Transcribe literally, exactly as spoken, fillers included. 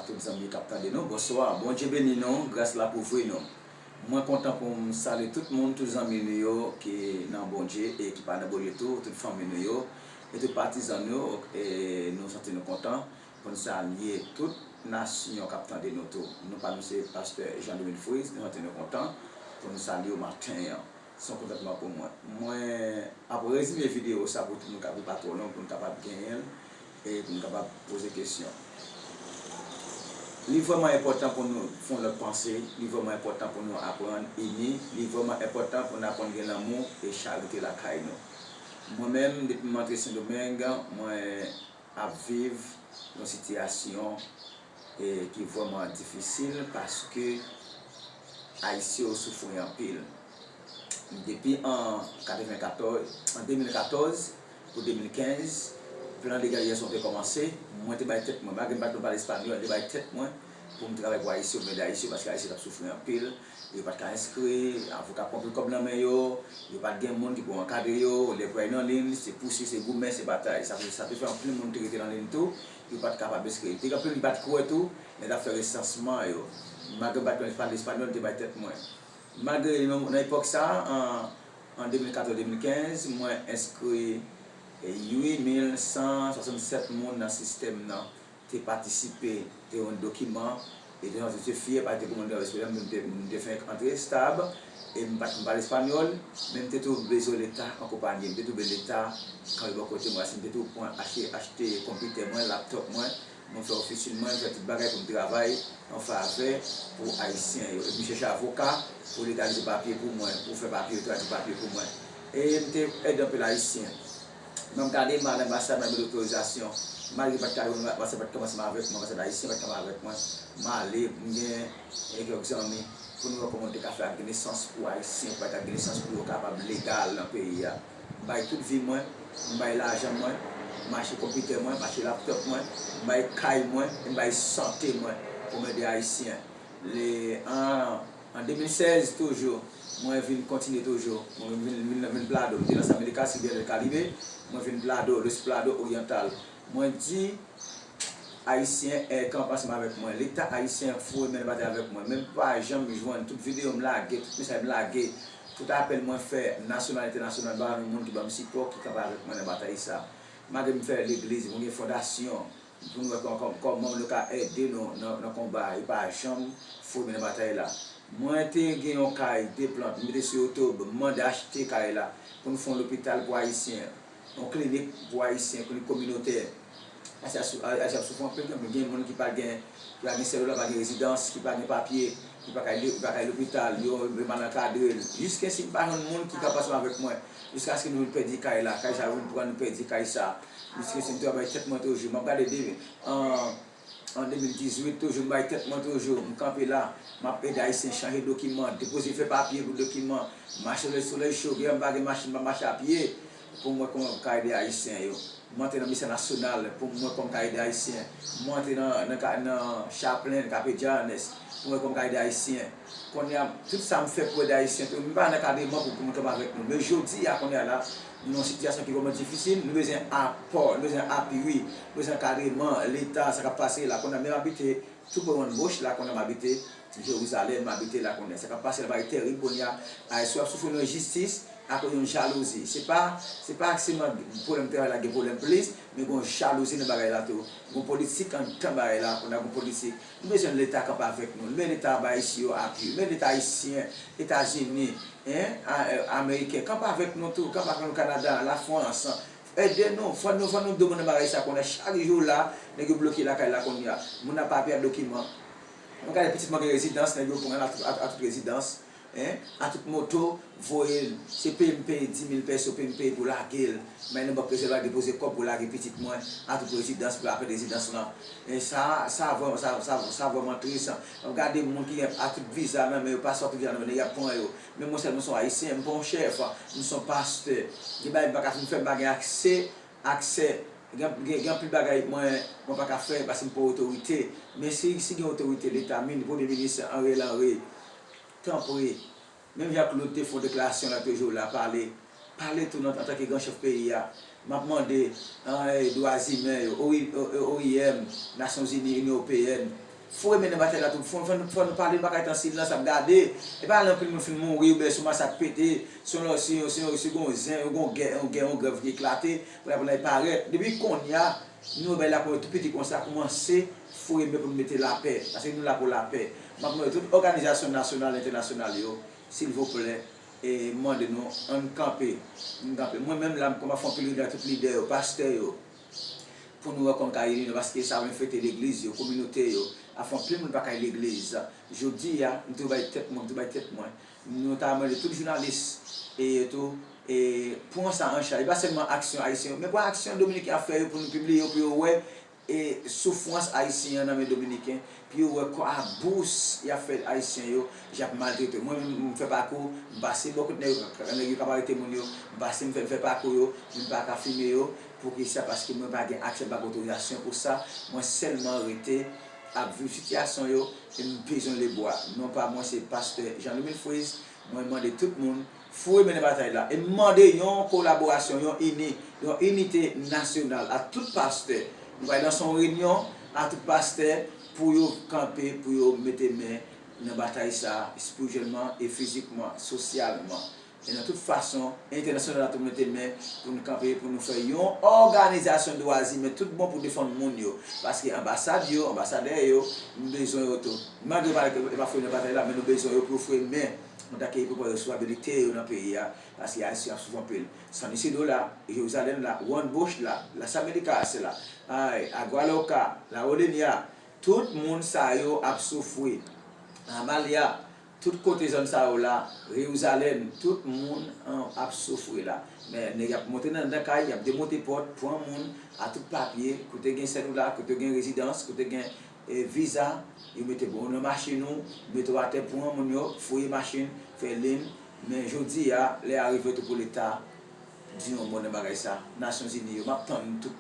Tout zanmi k ap tande nou, bonswa. Bondye beni nou, gras la kouvri nou. Mwen kontan pou m salye tout moun, tout zanmi nou yo ki nan Bondye e ki pa nan Bondye tou, tout fanmi nou yo, e tout patizan nou, e nou santi nou kontan pou n salye tout nasyon k ap tande nou tou. Non pa m se pastè Jean Dominique Fritz, nou santi nou kontan pou n salye w maten an. Se yon kontantman pou mwen. Mwen ap rezime videyo sa pou tout moun ka, pou l pa twò long, pou n kapab genyen l, e pou n kapab poze kesyon. Li vrèman enpòtan pou nou fè yon lòt panse, li vrèman enpòtan pou nou aprann ini, li vrèman enpòtan pou n aprann gen lanmou e charite lakay nou. Mwen menm, depi m antre Sendomeng, mwen ap viv yon sitiyasyon, e, ki vrèman difisil paske Ayisyen yo soufri anpil. Depi an katrevenkatòz, an de mil katòz pou de mil kenz, plan de legalizasyon te kòmanse. Mwen te bay tèt mwen, malgre m pa t konn pale espanyòl, m te bay tèt mwen pou m travay pou Ayisyen, pou m ede Ayisyen, paske Ayisyen t ap soufri anpil. Yo pa t ka enskri, avoka pran anpil kòb nan men yo, yo pa t gen moun ki pou ankadre yo, lè pou y al nan liy, se pousuiv, se goumen, se batay. Sa, sa te fè anpil moun te rete nan liy tou, yo pa t kapab enskri. Te gen anpil ki pa t kwè tou, lè n t ap fè resansman yo. Malgre m pa t konn pale espanyòl, m te bay tèt mwen. Malgre nan, nan epòk sa a, an, an de mil katòz de mil kenz, mwen enskri uit mil san swasannsèt moun nan sistèm nan te patisipe, te rann dokiman, e te santi te fyè paske te gen moun nan espre m, m te, m te fenk antre estab, e m pa t konn pale espanyòl, men m te tou bezwen Leta akonpanye m, m te tou bezwen Leta kanpe bò kote mwen, si m te tou pran achte, achte konpitè mwen, laptòp mwen, mwen fè ofisin mwen, m fè tout bagay pou m travay an favè pou Ayisyen yo. Epi m chèche avoka pou legalize papye pou mwen, pou fè papye yo, tradui papye pou mwen. E m te ede anpil Ayisyen. M ap gade m al anbasad, m al mande otorizasyon. Malgre pa t ka jwenn anbasad, pa t kanpe ansanm avèk mwen, anbasad ayisyen pa t kanpe avèk mwen. M ale, m gen, e, kèk zanmi, pou nou wè kòman nou te ka fè ak gen nesans pou Ayisyen, pou Ayisyen gen nesans pou yo kapab legal nan peyi a. M bay tout vi mwen, m bay lajan mwen, m achte konpitè mwen, m achte laptòp mwen, m bay kay mwen, e m bay sante mwen pou m ede Ayisyen. Le, an, an de mil sèz toujou, mwen vin kontinye toujou. Mwen vin, vin, vin Plado. M te Las Américas, Rivière del Caribe. Mwen vin Plado, Los Plado Oriental. Mwen di Ayisyen, e, kanpe ansanm avèk mwen. Leta ayisyen foure men nan batay avèk mwen. Men m pa janm jwenn tout videyo m lage, tout mesaj m lage, tout apèl mwen fè, nasyonal, entènasyonal, m pa jwenn moun ki ban m sipò, ki kanpe avèk mwen nan batay sa. Malgre m fè legliz, mwen gen fondasyon, pou nou wè kò-, kò-, kòman nou ka ede nou nan, nan konba a. Yo pa janm foure men nan batay la. Mwen te gen yon kay de plant, m mete sou YouTube, m mande achte kay la pou nou fè yon lopital pou Ayisyen, yon klinik pou Ayisyen, klinik kominotè. Ayisyen ap sou-, Ayisyen ap soufri anpil, gen moun ki pa gen, ki pa gen sèl la, pa gen rezidans, ki pa gen papye, ki pa ka al, ki pa ka al lopital, yo, yo mal ankadre l. Jiskaske m pa jwenn moun ki ka pase avèk mwen, jiskaske nou vin pèdi kay la, kay sa yo vin pran, nou pèdi kay sa. Jiskaske m travay tèt mwen toujou. M ap gade de, an, an de mil dizuit toujou, m bay tèt mwen toujou, m kanpe la, m ap ede Ayisyen chanje dokiman, depoze, fè papye pou dokiman, mache solèy, solèy cho, gen m pa gen machin, m ap mache a pye pou m wè kòman m ka ede Ayisyen yo. M antre nan Misyon Nasyonal pou m wè kòman m ka ede Ayisyen. M antre nan, nan, ka- nan Chaplin, Cape Janes, pou m wè kòman m ka ede Ayisyen. Kounye a, tout sa m fè pou ede Ayisyen, tou, m pa nan kadreman pou, pou moun kanpe avèk nou. Men jodi a, kounye a la, nou nan yon sitiyasyon ki vrèman difisil, nou bezwen apò, nou bezwen apui, nou bezwen ankadreman, Leta, sa k ap pase la. Kounye a, men m abite tou pre One Bush la, kounye a m abite Jerizalèm, m abite la kounye a. Sa k ap pase la, bagay terib kounye a. Ayisyen ap soufri nan enjistis akoz yon jalouzi. Se pa, se pa sèlman pwoblèm travay la gen pwoblèm plis, men gen yon jalouzi nan bagay la tou. Gen politik anndan bagay la, kounye a gen politik. Nou bezwen Leta kanpe avèk nou. Men Leta ba Ayisyen yo apui. Men Leta ayisyen, Etazini, en, a- e, ameriken, kanpe avèk nou tou. Kanpe avèk nou, Kanada, Lafrans. Ede nou. Fò nou, fò nou domine bagay sa kounye a. Chak jou la, nèg yo bloke lakay la kounye a. Moun nan pa peye dokiman. Mwen gade pitit mwen gen rezidans, nèg yo pran l a tout, a, a tout rezidans. En, a tout moto, voye l. Se peye m peye di mil pèso, peye m peye pou lage l. Men nan bank rezèv la depoze kòb pou lage pitit mwen a tout rezidans, pou apèl rezidans lan. E sa, sa vrèman, sa, sa, sa vrèman tris. M ap gade moun ki gen a tout viza nan men yo, paswa, tout viza nan men yo, y ap pran yo. Men mwen sèlman se yon ayisyen, m pa yon chèf, m se yon pastè. Gen bagay m pa ka fin fè, m pa gen aksè, aksè. Gen, gen, gen anpil bagay mwen, mwen pa ka fè paske m pa otorite. Men si, si gen otorite, Leta, mini-, premye minis Ariel Henry, tanpri, menm jan Claude te fè yon deklarasyon lòt jou la, pale, pale tou nan, antanke gran chèf peyi a. M ap mande, an, e, dwa imen yo, O I, O I M, Nasyonzini, Inyon Ewopeyèn, Foure men nan batay la tou. Fò, fò, fò nou pale, nou pa ka ret an silans ap gade. E pa lè anpil moun fin mouri oubyen si yon masak pete, si yon, si yon, si yon, si gon zen, yon gon gè, yon gè, yon grèv ki eklate, pou la, pou la parèt. Depi kounye a, nou wè bagay la kòmanse tou piti konsa, kòmanse foure men pou nou mete lapè. Paske nou la pou lapè. M ap mande tout òganizasyon nasyonal, entènasyonal yo, silvouplè, e mande nou, ann kanpe. Ann kanpe. Mwen menm la, m kòmanse fè yon pèlerinaj tout lidè yo, pastè yo, pou nou wè kòman ka ini nou, paske sa menm fete legliz yo, kominote yo, afè anpil moun pa ka al legliz. Jodi a, m tou bay tèt mwen, m tou bay tèt mwen. Nou ta mande tout jounalis, e tou, e pran sa an chaj. E pa sèlman aksyon ayisyen yo, men pran aksyon dominiken ap fè yo pou nou pibliye yo, pou yo wè, e soufrans ayisyen an nan men dominiken, pou yo wè kò abous y ap fè ayisyen yo, jan y ap maltrete yo. Mwen menm, m fè pakou, m pase bò kot nèg yo, nèg yo k ap arete moun yo, m pase, m fè, m fè pakou yo, men m pa ka filme yo. Poukisa? Paske mwen pa gen aksè, m pa gen otorizasyon pou sa. Mwen sèlman rete ap viv sitiyasyon yo, e m bezwen lebwa. Non pa mwen se pastè Jean Louis Mille Frise. Mwen mande tout moun foure men nan batay la. E m mande yon kolaborasyon, yon ini, yon inite nasyonal a tout pastè. Nou pral lanse yon reyinyon a tout pastè pou yo kanpe, pou yo mete men nan batay sa, espirityèlman e fizikman, sosyalman. E nan tout fason, entènasyonal la tou mete men pou nou kanpe, pou nou fè yon òganizasyon dwa imen tout bon pou defann moun yo. Paske anbasad yo, anbasadè yo, nou bezwen yo tou. Malgre yo pa, yo pa foure nan batay la, men nou bezwen yo pou yo foure men antanke yo pran responsabilite yo nan peyi a. Paske Ayisyen ap soufri anpil. San Isidro la, Jerizalèm la, Juan Bosch la, Las Américas la, ay, Agualoca, La Colonia, tout moun sa yo ap soufri. Amalia, tout kote zòn sa yo la, Jerizalèm, tout moun an, ap soufri la. Men nèg y ap monte nan, nan kay, y ap demonte pòt, pran moun a tout papye, kote gen sèlila, kote gen rezidans, kote gen e, viza, yo mete bon nan machin ou, mete w atè, pran moun yo, fouye machin, fè lin. Men jodi a, lè a rive tou pou Leta di yon mo nan bagay sa. Nasyonzini yo, m ap tann tout